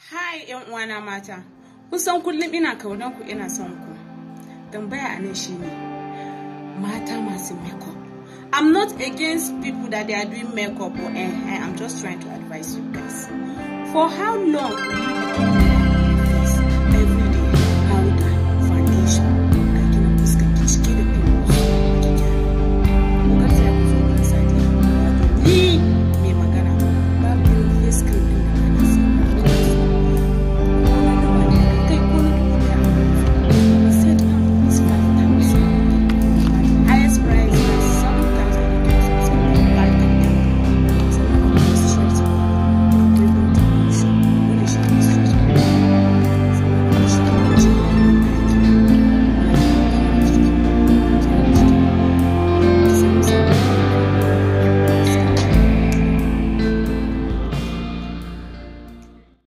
Hi 'yan uwana mata, kusan kullum ina kaunan ku, ina son ku. Tambaya a nan shine, mata masu makeup. I'm not against people that they are doing makeup or I'm just trying to advise you guys. For how long will you be doing